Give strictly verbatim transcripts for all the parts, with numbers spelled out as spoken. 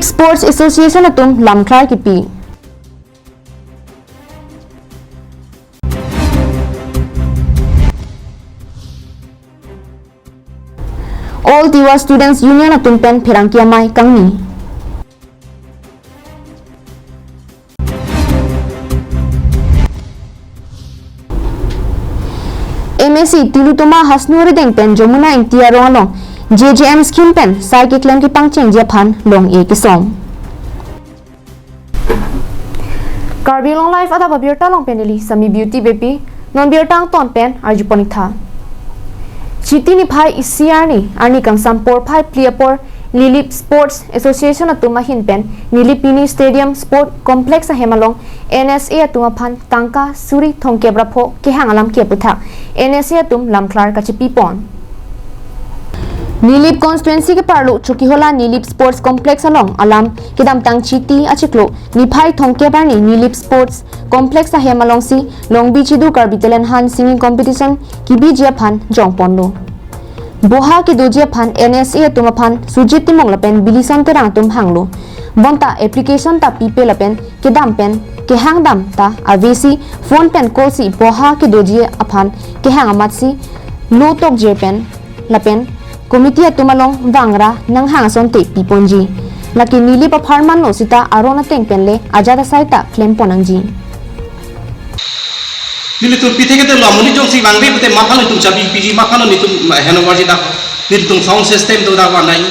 Sports Association atum lamklar kipi. All Tiwa Students Union atum pen pherangke amei kangni. M A C Tilottama Hasnu arideng pen Jamuna Ingti arong along J J M scheme pen sai keklem kepangchengji aphan long-e kesong. Karbi Anglong Live adap abirta along pen neli Sami Beauty Beypi, non birta angton pen arjupon-ik tha. Chiti niphai isi arni, arni kangsam porphai phli apor, Nilip Sports Association atum ahin pen, Nilip Mini Stadium Sport Complex ahem along, N S A atum aphan tangka suri thomkep ra pho kehang alam ke aputhak, N S A atum lamklar kachepipon. Nilip constituency keparlo Chokihola Nilip Sports Complex along alam kedamtang Chiti achiklo niphai thomkep arni Nilip Sports Complex ahem alongsi Longbi Chidu Karbi Talent Hunt Singing Competition kebiji aphan jongponlo. Boha kedoji aphan N S A atum aphan Sujit Timung lapen Bilison Terang atum hanglo. Bonta application ta pipe lapen kedam pen kehang dam ta avesi phone pen call si boha kedoji aphan kehang amatsi lo tokjir pen lapen committee atum along vangra nanghang asonte piponji. Lake Nilip apharman lo seta aron ateng pen le ajat asai ta klempon nangji. Nelitum pithe kete lo, amonit jongsi vangve pute matha lo nelitum chabi piji, matha lo nelitum handover ji dak, nelitum sound system do dak vanai.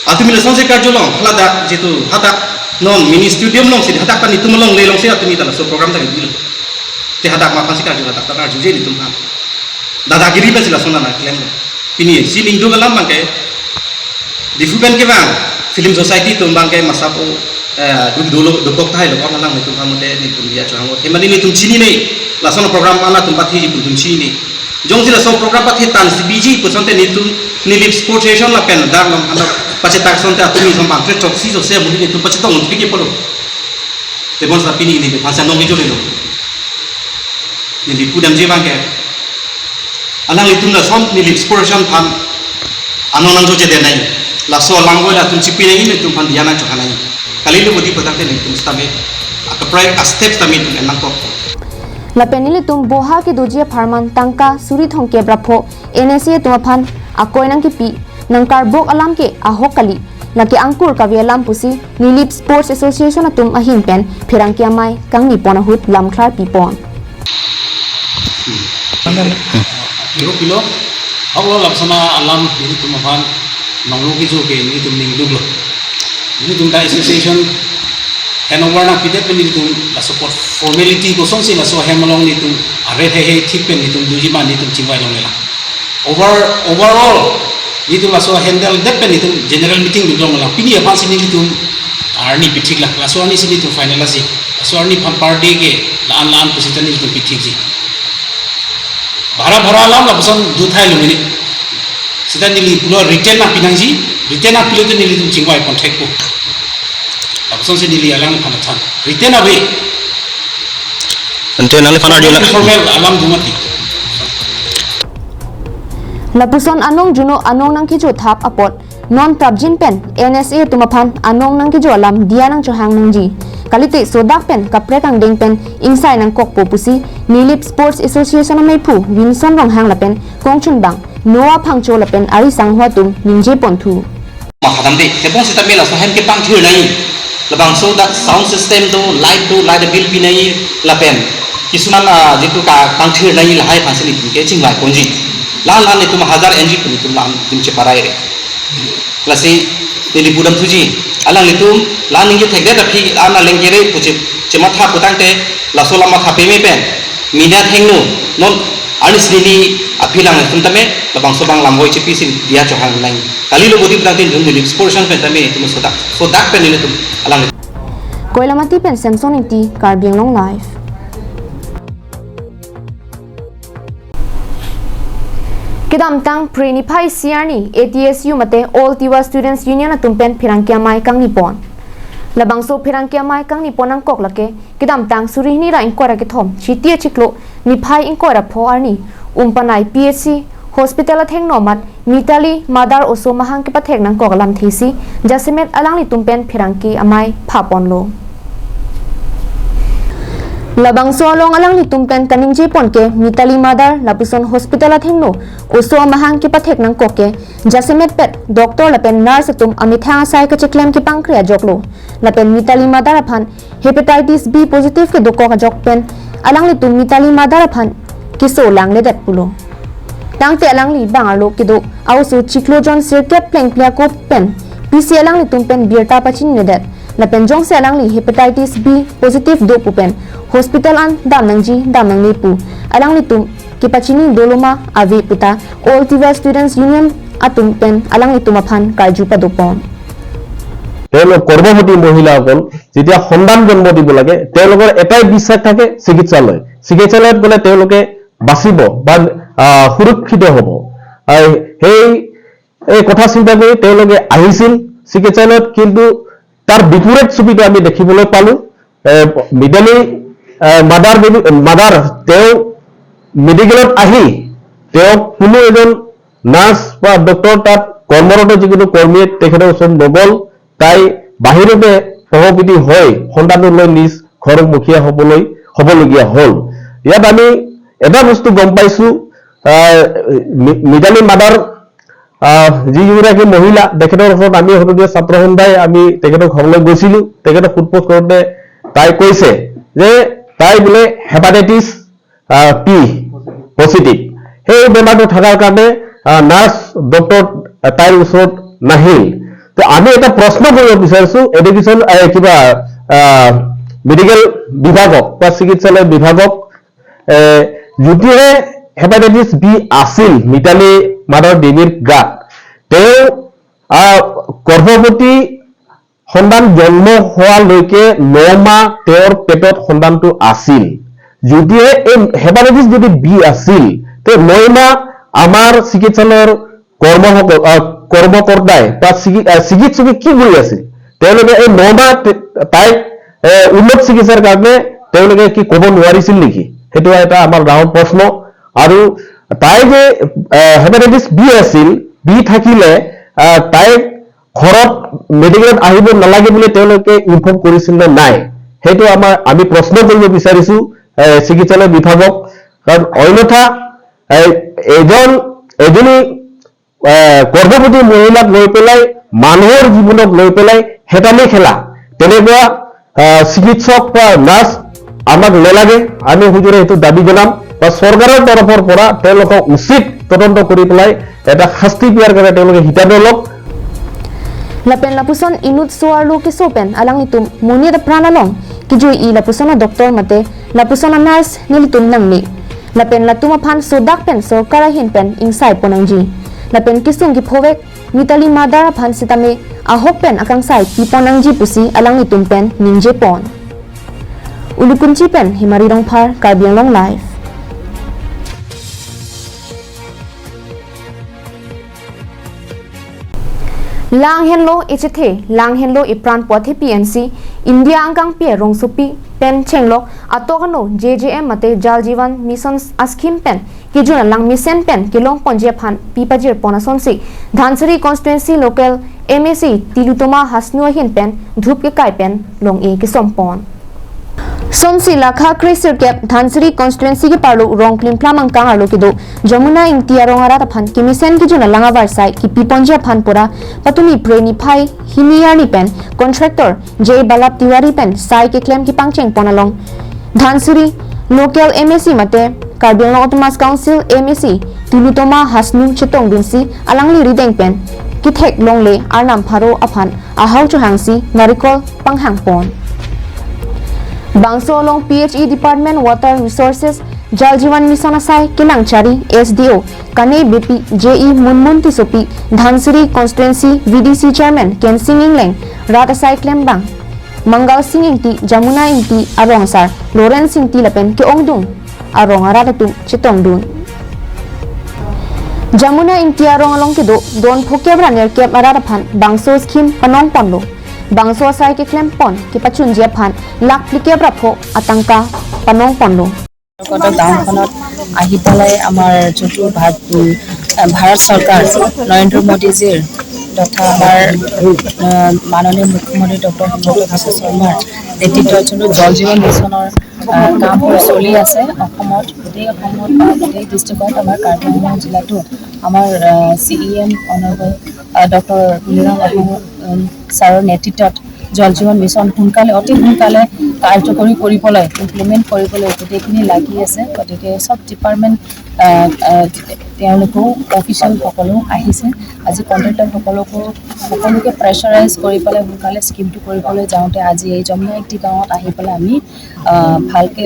Atumi lasonsi karjulong, hala dak jitu hadak non mini stadium alongsi, hadak ta nelitum alongle alongsi atumi ta laso program ta kebilo. Te hadak matha si karju, hadak ta karjuje nelitum aphan. Dadagiri pensi lason nangklem. Pini si ningduk alam abangke Diphu pen kevang Film Society atum abangke masapo, eh, duk dolo dokok tahai lo, alang nelitum aphan mate nelitum diya chohang. Themani nelitum chinine, lason program alangtum patheji pu nelitum chinine. Jongsi lason program pathe tangsi biji pu asonte nelitum Nilip Sports Association lapen dak lam handa pachetak asonte atumi som bangke choksi jose muni nelitum pachetong unphik ke polo. Tebon sa pini nelitum aphan sa nong ijole lo. Neli pudamji abangke, alanglitum lason Nilip Sports Association aphan anong nangjojedet nai. Laso alang goi latum chipi nai, nelitum aphan diya nangchohang nai. Kalilo bodi pu tangte nelitum sitame akaprek a-step sitame nelitum en nangkok. Lapen nelitum boha kedoji apharman tangka suri thomkep ra pho N S A atum aphan akoi nangkipi nangkarbok alam ke ahok kali. Lake angkur kave alam pusi Nilip Sports Association atum ahin pen pherangke amei kangnipon ahut lamklar pipon. Pilo pilo, ahok lo lapuson alam nelitum aphan nanglo kejo ke nelitum ningduk lo. Nelitum ta association handover nangpidet pen nelitum laso apot formality kosonsi laso ahem along nelitum aret heihei thik pen nelitum doji ma nelitum chingvai longle lang. Over, overall, nelitum laso handle det pen nelitum general meeting dun long lang. Pini aphan si nelitum arni pithik lang. Laso arni si nelitum final asi. Laso arni aphan per day ke la-an la-an pu seta nelitum pithikji. Bhara bhara alam lapuson do tahai lo mini. Seta neli pulo written nangpi nangji, written nangpi lote nelitum chingvai pon thekpo. Lapusonsi neli alangliphan than. Written ave. Ante nangliphan arjula. Formal alam do mati. Lapuson anong juno anong nangkejo thap apot non prapjin pen N S A atum aphan anong nangkejo alam diya nangchohang nangji. Kalite sodak pen kaprek angdeng pen ingsai nangkokpo pusi Nilip Sports Association ameiphu Winson Ronghang lapen kongchunbang Noah Phangcho lapen ari sangho atum ningjeponthu. Makadam de, tebon sitame laso ahem kepangthir nai. Labangso dak sound system do, light do, light bill pi nai lapen kisuman, ah, jitu kapangthir nai lahai aphansi nelitum ke chingvai ponji. La la nelitum hajar N G pu nelitum la nelitum cheparai re. Lasi neli pudamthuji. Alanglitum la ningje thekdet aphi la na lengkere pu che, chematha pu tangte laso alam matha peme pen. Media athengno non arni sini ni aphi alanglitum tame labangso abang lam goi chepisi diya chohang nang. Kalilo bodi pu tangte nelitum Nilip Sports Association pen tame nelitum sodak, sodak pen nelitum alang. Koilamati pen Samson Ingti, Karbi Anglong Live. Kedamtang Phre niphai isi arni A T S U mate All Tiwa Students Union atum pen pherangke amei kangnipon. Labangso pherangke amei kangnipon nangkok lake kedamtang suri hini ra ingkoi ra kethom Chiti achiklo niphai ingkoi ra pho arni Umpanai P H C Hospital athengno amat Mitali Madar oso amahang kepathek nangkok alamthe si jasemet alanglitum pen pherangke amei phaponlo. Labangso along alanglitum pen kaningjepon ke Mitali Madar lapuson hospital athengno oso amahang kepathek nangkok ke jasemet pet doctor lapen nurse atum amethang asai kacheklem kepangkre ajoklo. Lapen Mitali Madar aphan hepatitis B positive kedokok ajok pen alanglitum Mitali Madar aphan keso langledet pulo. Tangte alangli bang arlo kedo a-oso chiklo jon sirkep plengple ako pen pisi alanglitum pen birta pachininedet. Lapen jongsi alangli hepatitis B positive do pu pen hospital an dam nangji dam nangne pu alanglitum kepachini doloma ave puta All Tiwa Students Union atum pen alanglitum aphan karju padopon. তেওঁলোক গৰ্ভৱতী মহিলাসকল যেতিয়া সন্তান জন্ম দিব লাগে, তেওঁলোকৰ এটাই বিশ্বাস থাকে চিকিৎসালয়। চিকিৎসালয়ত গ'লে তেওঁলোকে বাচিব বা, আহ, সুৰক্ষিত হ'ব। আৰু সেই, এই কথা চিন্তা কৰি তেওঁলোকে আহিছিল চিকিৎসালয়ত, কিন্তু তাৰ বিপৰীত ছবিটো আমি দেখিবলৈ পালো। এ, মিতালী, এ, মাদাৰ বেবী, মাদাৰ তেওঁ মেডিকেলত আহি তেওঁক কোনো এজন নাৰ্ছ বা ডক্টৰ, তাত কৰ্মৰত যিকোনো কৰ্মীয়ে তেখেতৰ ওচৰত নগ'ল। তাই বাহিৰতে সহপিতি হৈ সন্তানটো লৈ নিজ ঘৰমুখীয়া হ'বলৈ, হ'বলগীয়া হ'ল। ইয়াত আমি এটা বস্তু গম পাইছো, আহ, মি-, মিতালী মাদাৰ, আহ, যিগৰাকী মহিলা, তেখেতৰ ওচৰত আমি সদৌ ছাত্ৰ সন্থাই আমি তেখেতৰ ঘৰলৈ গৈছিলো। তেখেতক সোধ পোছ কৰোঁতে তাই কৈছে যে তাই বোলে হেপাটাইটিছ, আহ, পি পজিটিভ। সেই বেমাৰটো থকাৰ কাৰণে, আহ, নাৰ্ছ ডক্টৰ, আহ, তাইৰ ওচৰত নাহিল। তো আমি এটা প্ৰশ্ন কৰিব বিচাৰিছো এডুকেশ্যন, আহ, কিবা, আহ, মেডিকেল বিভাগক বা চিকিৎসালয় বিভাগক, এ, যদিহে হেপাটাইটিছ বি আছিল মিতালী মাদাৰ বেবীৰ গাত, তেওঁ, আহ, গৰ্ভৱতী সন্তান জন্ম হোৱালৈকে ন মাহ তেওঁৰ পেটত সন্তানটো আছিল। যদিহে এই হেপাটাইটিছ যদি বি আছিল, তে ন মাহ আমাৰ চিকিৎসালয়ৰ কৰ্মসকল, আহ, কৰ্মকৰ্তাই বা চিকি-, আহ, চিকিৎসকে কি কৰি আছিল? তেওঁলোকে এই ন মাহ তে-, তাইক, এ, উন্নত চিকিৎসাৰ কাৰণে তেওঁলোকে কি ক'ব নোৱাৰিছিল নেকি? সেইটো এটা আমাৰ ডাঙৰ প্ৰশ্ন। আৰু তাই যে, এ, হেপাটাইটিছ বি আছিল, বি থাকিলে, আহ, তাইক ঘৰত মেডিকেলত আহিব নালাগে বুলি তেওঁলোকে ইনফৰ্ম কৰিছিল নে নাই? সেইটো আমাৰ, আমি প্ৰশ্ন কৰিব বিচাৰিছো, এ, চিকিৎসালয় বিভাগক। কাৰণ অন্যথা, এ, এজন, এজনী, এ, গৰ্ভৱতী মহিলাক লৈ পেলাই, মানুহৰ জীৱনক লৈ পেলাই হেতালি খেলা, তেনেকুৱা, আহ, চিকিৎসক বা নাৰ্ছ আমাক নালাগে। আমি হুজুৰে সেইটো দাবী জনাম বা চৰকাৰৰ তৰফৰ পৰা তেওঁলোকক উচিত তদন্ত কৰি পেলাই এটা শাস্তি দিয়াৰ কাৰণে তেওঁলোকে সিদ্ধান্ত লওক। Lapen lapuson inut so-arlo keso pen alanglitum monit apran along kejui-i lapuson a-doctor mate lapuson a-nurse nelitum nangne. Lapen latum aphan sodak pen sorkar ahin pen ingsaipon nangji. Lapen kesung kephovek Mitali Madar aphan sitame ahok pen akangsai pipon nangji pusi alanglitum pen ningjepon. Ulukunchi pen Himari Rongphar, Karbi Anglong Live. Lang henlo echethe, lang henlo epran pu athepi pensi India angkangpi arongsopi pen chenglok atok ano J J M mate Jal Jeevan Mission a-scheme pen kejun alang mesen pen kelongponji aphan pi pajirpon asonsi Dhansiri constituency local M A C Tilutoma Hasnu ahin pen dhup kekai pen long-e kesompon. Sonsi lakha kre sirkep Dhansiri constituency keparlo Rongklimphlam angkang arlo kedo Jamuna Ingti arong arat aphan kemesen kejun alang avarsai kepiponji aphan pura patumi Phre niphai hini arni pen contractor J Balap Tiwari pen sai keklem kepangchengpon along Dhansiri local M A C mate Karbi Anglong Autonomous Council M A C Tilutoma Hasnu chetongdunsi alangli rideng pen kethek longle arnam pharo aphan ahau chohangsi narikol panghangpon. Bangso along P H E Department Water Resources Jal Jeevan Mission asai kelangchari S D O Kane Beypi, J E Munmun Tissopi, Dhansiri Constituency V D C Chairman Kensing Engleng, rat asai klembang Mangal Sing Ingti, Jamuna Ingti arong asar Lawrence Ingti lapen ke-ongdung arong arat atum chetongdun. Jamuna Ingti arong along kedo don phokep ra nerkep arat aphan bangso scheme panongponlo. Bangso asai keklempon kepachunji aphan lakh phlikep ra pho atangka panongponlo. Cuttack গাঁওখনত আহি পেলাই আমাৰ যোনটো ভাত, উম, ভাৰত চৰকাৰ নৰেন্দ্ৰ মোদীজীৰ তথা আমাৰ, আহ, মাননীয় মুখ্যমন্ত্ৰী ডক্টৰ হিমন্ত বিশ্ব শৰ্মাৰ নেতৃত্বত যোনটো জল জীৱন মিছনৰ, আহ, কামবোৰ চলি আছে অসমত, গোটেই অসমত বা গোটেই ডিষ্ট্ৰিক্টত, আমাৰ কাৰ্বি আংলং জিলাতো আমাৰ, আহ, চি ই এম অনাৰেবল, আহ, ডক্টৰ তুলিৰাম ৰংহাং, উম, ছাৰৰ নেতৃত্বত জল জীৱন মিছন সোনকালে, অতি সোনকালে কাৰ্যকৰী কৰিবলৈ, ইমপ্লিমেণ্ট কৰিবলৈ গোটেইখিনি লাগি আছে। গতিকে চব ডিপাৰ্টমেণ্ট, আহ, আহ, তেওঁলোকেও, অফিচিয়েল সকলো আহিছে। আজি কণ্ট্ৰেক্টৰ সকলোকো, সকলোকে প্ৰেছাৰাইজ কৰি পেলাই সোনকালে স্কিমটো কৰিবলৈ যাওঁতে আজি এই যমুনা এইটি গাঁৱত আহি পেলাই আমি, আহ, ভালকে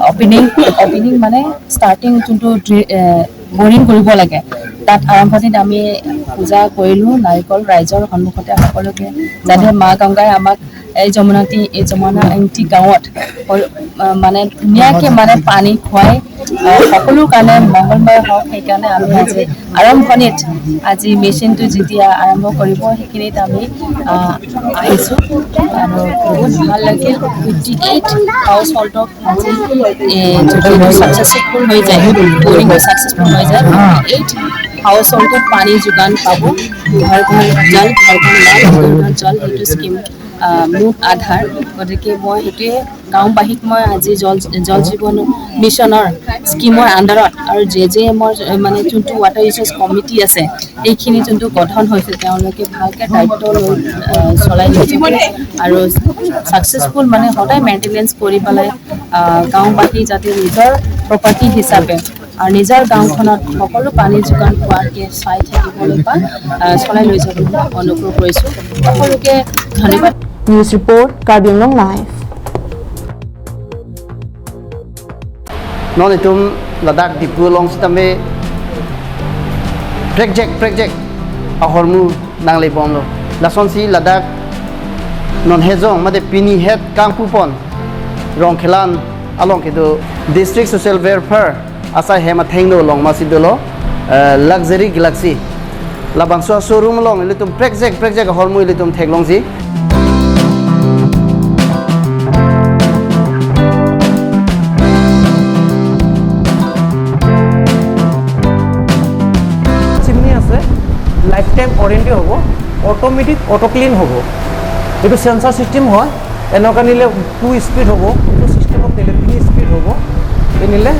অপেনিং, অপেনিং মানে ষ্টাৰ্টিং যোনটো ড্ৰি-, এ, বৰিং কৰিব লাগে, তাত আৰম্ভণিত আমি পূজা কৰিলোঁ নাৰিকল ৰাইজৰ সন্মুখতে সকলোকে, যাতে মা গংগাই আমাক এই যমুনা তি-, এই যমুনা এইটি গাঁৱত সকলো, আহ, মানে ধুনীয়াকে মানে পানী খুৱাই, আহ, সকলো কাৰণে মংগলময় হওক। সেইকাৰণে আমি আজি আৰম্ভণিত, আজি মেচিনটো যেতিয়া আৰম্ভ কৰিব, সেইখিনিত আমি, আহ, আহিছোঁ আৰু বহুত ভাল লাগিল। ফিফটি এইট হাউচ হোল্ডক আজি, এ, যদি ছাকচেছফুল হৈ যায়, বৰিং ছাকচেছফুল হৈ যায়, এইট হাউচ হোল্ডত পানী যোগান পাব। ঘৰ ঘৰ জল, ঘৰ ঘৰ নল, ঘৰ ঘৰ জল, সেইটো স্কিম, আহ, মূল আধাৰ। গতিকে মই সেইটোৱে গাঁওবাসীক মই আজি জল, জল জীৱন মিছনৰ স্কিমৰ আণ্ডাৰত আৰু জে জে এমৰ, এ, মানে যোনটো ৱাটাৰ ৰিচৰ্চ কমিটি আছে, এইখিনি যোনটো গঠন হৈছে, তেওঁলোকে ভালকে দায়িত্ব লৈ, আহ, চলাই লৈ যাব আৰু ছাকচেছফুল মানে সদায় মেইনটেনেঞ্চ কৰি পেলাই, আহ, গাঁওবাসী যাতে নিজৰ প্ৰপাৰ্টি হিচাপে আৰু নিজৰ গাঁওখনত সকলো পানী যোগান পোৱাকে চাই থাকিবলৈ বা, আহ, চলাই লৈ যাবলৈ অনুৰোধ কৰিছোঁ। সকলোকে ধন্যবাদ। News report, Karbi Anglong Live. Non itum ladak Diphu along sitame prekjak prekjak ahormu nanglebomlo. Lasonsi ladak non hejong mate pini het kangpupon Rongkhelan along kedo District Social Welfare asai hem athengno along masi dolo, eh, Luxury Galaxy. Labangso showroom along ilitum prekjak prekjak ahormu ilitum theklongsi. Chimney আছে, life time warranty হ'ব, অট'মেটিক অট' ক্লিন হ'ব। এইটো চেন্সাৰ চিষ্টেম হয়, এনেকুৱা নিলে two speed হ'ব, এইটো চিষ্টেমত নিলে থ্ৰী স্পীড হ'ব, এই নিলে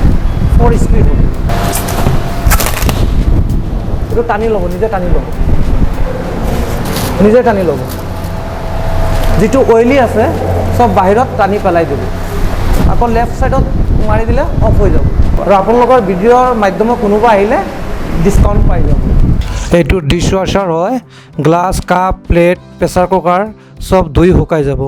ফ'ৰ স্পীড হ'ব। এইটো টানি ল'ব, নিজে টানি ল'ব, নিজে টানি ল'ব। যিটো অইলি আছে, চব বাহিৰত টানি পেলাই দিব। আকৌ লেফ্ট ছাইডত মাৰি দিলে অফ হৈ যাব। আৰু আপোনালোকৰ ভিডিঅ'ৰ মাধ্যমত কোনোবা আহিলে ডিছকাউণ্ট পাই যাব। এইটো ডিছৱাশ্বাৰ হয়, glass, cup, plate, pressure cooker চব ধুই শুকাই যাব।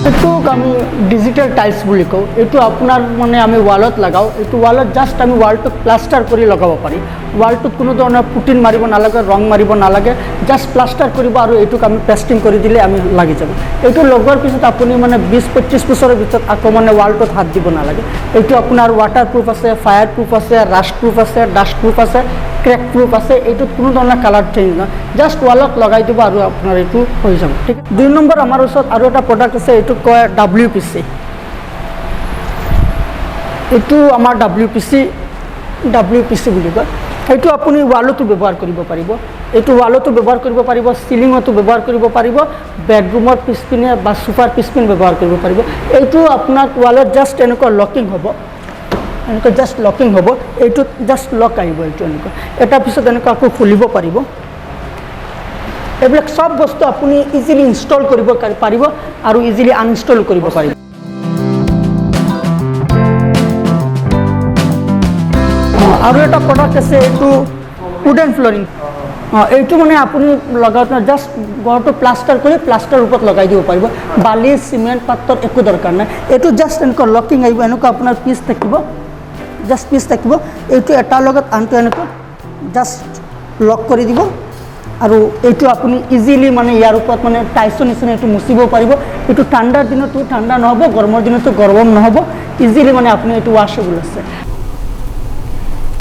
এইটোক আমি ডিজিটেল টাইলছ বুলি কওঁ। এইটো আপোনাৰ মানে আমি ৱালত লগাওঁ। এইটো ৱালত জাষ্ট আমি ৱালটোক প্লাষ্টাৰ কৰি লগাব পাৰি। ৱালটোত কোনো ধৰণৰ পুটিন মাৰিব নালাগে, ৰং মাৰিব নালাগে, জাষ্ট প্লাষ্টাৰ কৰিব আৰু এইটোক আমি পেষ্টিং কৰি দিলে আমি লাগি যাব। এইটো লগোৱাৰ পিছত আপুনি মানে বিছ পঁচিছ বছৰৰ পিছত আকৌ মানে ৱালটোত হাত দিব নালাগে। এইটো আপোনাৰ ৱাটাৰ প্ৰুফ আছে, ফায়াৰ প্ৰুফ আছে, ৰাষ্ট প্ৰুফ আছে, ডাষ্ট প্ৰুফ আছে, ক্ৰেক প্ৰুফ আছে। এইটোত কোনো ধৰণৰ কালাৰ চেঞ্জ নহয়, জাষ্ট ৱালত লগাই দিব আৰু আপোনাৰ এইটো হৈ যাব। ঠিক আছে? দুই নম্বৰ আমাৰ ওচৰত আৰু এটা প্ৰডাক্ট আছে, এইটো কয় ডাব্লিউ পি চি। এইটো আমাৰ W P C, W P C বুলি কয়। এইটো আপুনি ৱালতো ব্যৱহাৰ কৰিব পাৰিব, এইটো ৱালতো ব্যৱহাৰ কৰিব পাৰিব, চিলিঙতো ব্যৱহাৰ কৰিব পাৰিব, বেডৰুমৰ পিছপিনে বা চোফাৰ পিছপিনে ব্যৱহাৰ কৰিব পাৰিব। এইটো আপোনাৰ ৱালত জাষ্ট এনেকুৱা লকিং হ'ব, এনেকুৱা জাষ্ট লকিং হ'ব, এইটোত জাষ্ট লক আহিব, এইটো এনেকুৱা। এটাৰ পিছত এনেকুৱা আকৌ খুলিব পাৰিব। এইবিলাক চব বস্তু আপুনি ইজিলি ইনষ্টল কৰিব কাৰ-, পাৰিব আৰু ইজিলি আনইনষ্টল কৰিব পাৰিব। আৰু এটা প্ৰডাক্ট আছে, এইটো উডেন ফ্লৰিং। অ, এইটো মানে আপুনি লগাওঁতে জাষ্ট ঘৰটো প্লাষ্টাৰ কৰি প্লাষ্টাৰ ওপৰত লগাই দিব পাৰিব। বালি, চিমেণ্ট, পাথৰ একো দৰকাৰ নাই। এইটো জাষ্ট এনেকুৱা লকিং আহিব, এনেকুৱা আপোনাৰ পিচ থাকিব, জাষ্ট পিচ থাকিব। এইটো এটাৰ লগত আনটো এনেকুৱা জাষ্ট লক কৰি দিব আৰু এইটো আপুনি ইজিলি মানে ইয়াৰ ওপৰত মানে টাইলছৰ নিচিনা এইটো মুচিব পাৰিব। এইটো ঠাণ্ডাৰ দিনতো ঠাণ্ডা নহ'ব, গৰমৰ দিনতো গৰম নহ'ব, ইজিলি মানে আপুনি এইটো ৱাশ্বেবল আছে।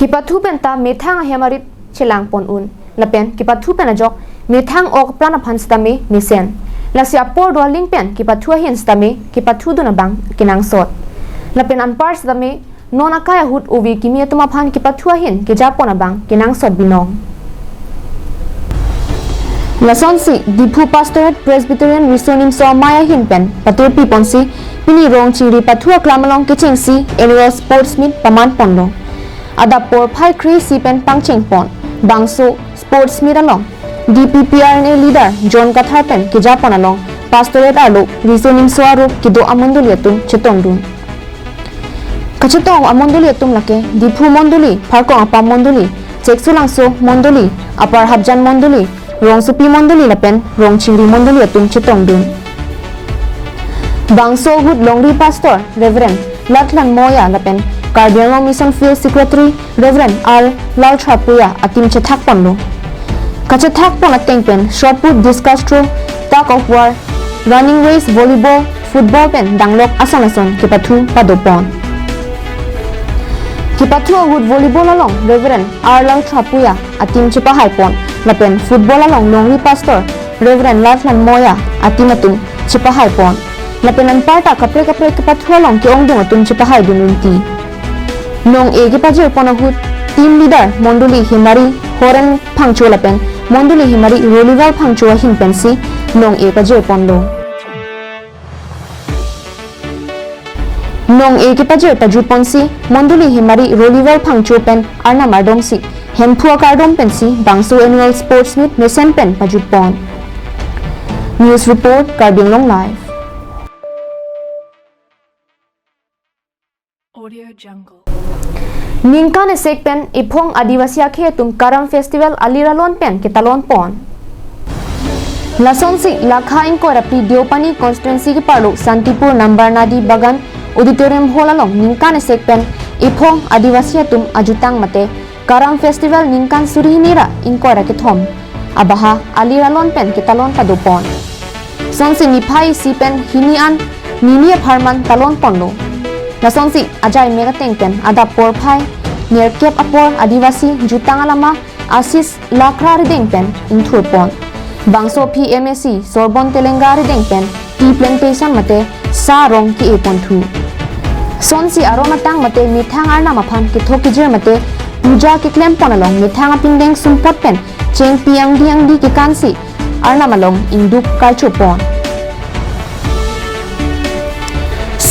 Kepathu pen ta methang ahem arit chelangpon un. lapen kepathu pen ajok methang ok apran aphan sitame mesen. Lasi apor do aling pen kepathu ahin sitame kepathudun abang kenangsot. Lapen anpar sitame non akai ahut ove kimi atum aphan kepathu ahin kejapon abang kenangsot binong. Lasonsi Diphu Pastorate Presbyterian Riso Nimso Amei ahin pen paturpi ponsi pini Rongchingri pathu aklam along kechengsi annual sports meet paman ponlo. Adap porphai kre-isi pen pangcheng pon. Bangso sports meet along D P P R N A leader John Kathar pen kejapon along Pastorate arlo Riso Nimso arup kedo amondoli atum chetongdun. Kachetong amondoli atum lake Diphu mondoli, Pharkong Apam mondoli, Cheksolangso mondoli, Upper Hapjan mondoli, Rongsopi mondoli lapen Rongchingri mondoli atum chetongdun. Bangso ahut longri pastor Reverend Latlan Moya lapen Karbi Anglong Mission Field Secretary Reverend R Lalthra Puya atim chethak ponlo. Kachethak pon ateng pen shot put, discus throw, tug of war, running race, volleyball, football pen danglok ason ason kepathu padopon. Kepathu ahut volleyball along Reverend R Lalthra Puya atim chepahai pon lapen football along longri pastor Reverend Latlan Moya atim atum chepahai pon. Lapen anparta kaprek kaprek kepathu along ke-ongdung atum chepahaidun rinti. Nong-e kepajir pon ahut team leader mondoli Hemari Horen Phangcho lapen mondoli Hemari Rolival Phangcho ahin pensi nong-e pajir ponlo. Nong-e kepajir pajut ponsi mondoli Hemari Rolival Phangcho pen arnam ardomsi Hemphu akardom pensi bangso annual sports meet mesen pen pajut pon. News report, Karbi Anglong Live. Audio Jungle. Ningkan esek pen ephong Adivasi akhei atum Karam Festival alir alon pen ketalon pon. Lasonsi Lakha ingkoi ra phli Deopani constituency keparlo Santipur Nambar Nadi Bagan Auditorium Hall along ningkan esek pen ephong Adivasi atum ajutang mate Karam Festival ningkan suri hini ra ingkoi ra kethom abaha alir alon pen ketalon padopon. Sonsi niphai isi pen hini an nini apharman talon ponlo. Lasonsi ajai mek ateng pen adap porphai nerkep apor Adivasi jutang alama Asis Lakra arideng pen ingthur pon. Bangso aphi M A C Sorbon Telenga arideng pen tea plantation mate sa arong ke-e ponthu. Sonsi aron atang mate methang arnam aphan kethok kejir mate puja keklem pon along methang apindeng sumpot pen chengpi angdi angdi kekansi arnam along ingduk karcho pon.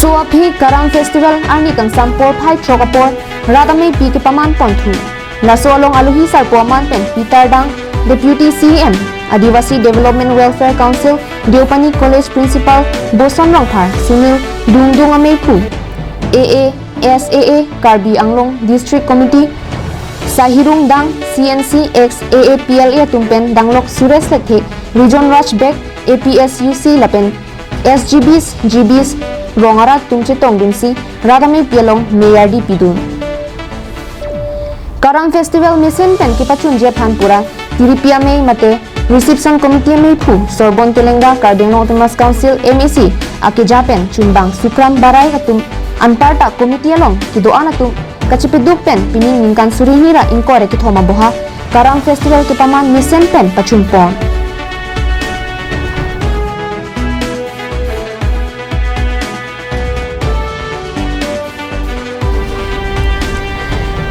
So aphi Karam Festival arni kangsam porphai throk apor rat ameipi kepaman ponthu. Laso along alohi sarpo aman pen Peter Dang, Deputy C E M, Adivasi Development Welfare Council, Deopani College Principal Boson Rongphar, Sunil Dungdung ameiphu, A A S A A Karbi Anglong District Committee, Sahirung Dang, C N C ex A A P L A atum pen danglok Suresh Lekthe, Rijon Raj Bek, A P S U C lapen S G Bs, G Bs, rong arat atum chetongdunsi rat ameipi along meyar di pidun. Karam Festival mesen pen kepachunji aphan pura tiripi amei mate Reception Committee ameiphu Sorbon Telenga, Karbi Anglong Autonomous Council M A C akeja pen chumbang Sukram Barai atum anparta committee along kedo-an atum kachepeduk pen pining ningkan suri hini ra ingkoi ra kethom aboha Karam Festival kepaman mesen pen pachun pon.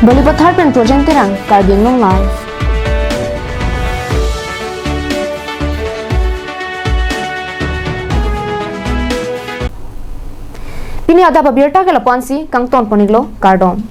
Balipathar pen Projen Terang, Karbi Anglong Live. Pini adap abirta ke lapu-ansi kangton pon-iklo, kardom.